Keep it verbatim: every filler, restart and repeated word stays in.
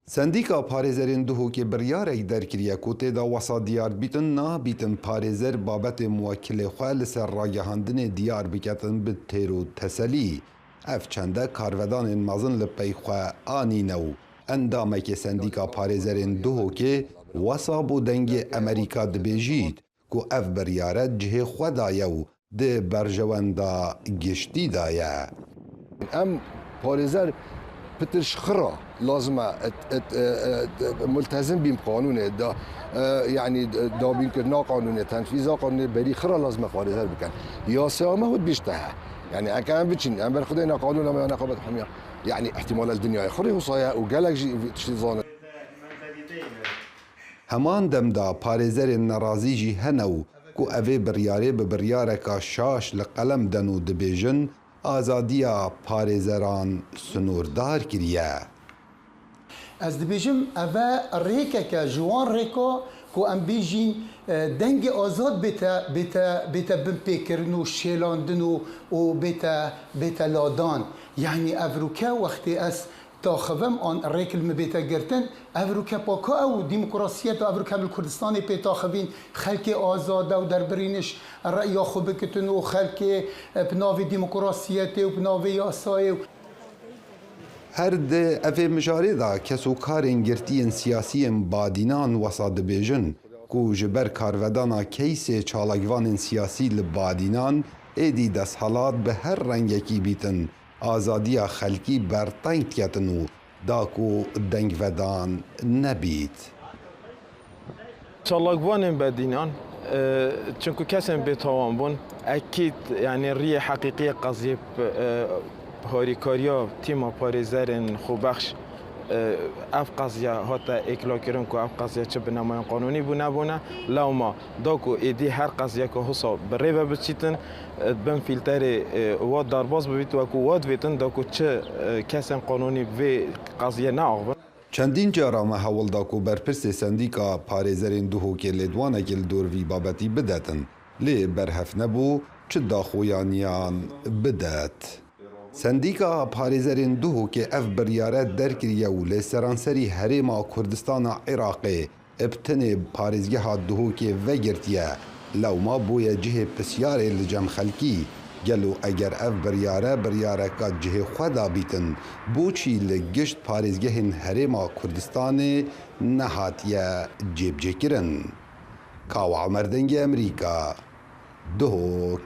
Sendîka Parêzerên Duhokê biryarek derkiriye ku tê de wesa diyar dibîtin, nabîtin parêzer babetê muwekilê xwe li ser ragihandinê diyar biketin bi têr û teselî. Ev çende karvedanên mezin li pey xwe anîne û endamekê Sendîka Parêzerên Duhokê wesa bo Dengê Emerîka dibêjît ku ev biryare cihê xwe daye û di berjewenda giştî de ye. Em parêzer pitir ji xira lazim e, et, et, e, e, multezim bîn qanûnê da, e, yanî dabînkirina qanûnê, tenfîza qanûnê berî xira lazim e parêzer bikin. Yasaya me hût bîşte he. Yanî eke em biçin, em ber xwedê ne qanûna me ya neqabet hemiya. Yanî ihtimal el dinyayê xirê wisa ye û gelek jî tiştî zanin. Heman dem de parêzerên nerazî jî hene û ku evê biryarê bi biryareka şaş li qelem den û dibêjin, azadiya parêzeran sinûrdar kiriye. Ez dibêjim, ev e rêkeke ji wan rêka ku em bêjîn, e, dengê azad bête, bête, bête binpêkirin û şêlandin û, û bête, bête ladan. Yanî ev rûke wextê ez taxivim an rêk li min bête girtin, ev rûke paka ew demokrasiyet, ev rûke em li Kurdistanê pê taxivîn, xelkê azade û derbirîniş reya xwe bikitin û xelkê, e, bi navê demokrasiyetê û bi navê yasayê û Her di evê mijarê de kes û karên girtiyên siyasiyên badînan wesa dibêjin ku ji ber karvedana keysê çalakvanên siyasî li badînan êdî desthilat bi her rengekî bîtin, azadiya xelkî berteng diketin û da ku dengvedan nebît. Çalakvanên bedînan, e, çinku kesên bêtawan bûn, ekîd, yanî riyê heqîqiyê qeziyê, e, harîkariya tîma parêzerên xwebexş, e, ev qeziya hate êklakirin ku ev qeziya çi binemayên qanûnî bû nebûne, lewma da ku êdî her qeziyeke husa bi rê ve biçîtin, e, bin fîlterê, e, wa derbas bibît, wekû wa divêtin da ku çi, e, kesên qanûnî bi vê qeziyê neaxivin. Çendîn cara me hewl da ku berpirsê Sendîka Parêzerên Duhokê lêdwanekê li dor vî babetî bidetin, lê berhev nebû çi daxuyaniyan bidet. Sendîka Parêzerên Duhokê ev biryare derkiriye û li seranserî Herêma Kurdistana Iraqê bi tenê parêzgeha Duhokê vegirtiye, lewma bûye cihê pisyarê li cem xelkî. Gelo eger ev biryare biryareka cihê xwe da bîtin, boçî li gişt parêzgehên Herêma Kurdistanê nehatiye cêbicêkirin? Kawa Omer, Dengê Emerîka, Duhok.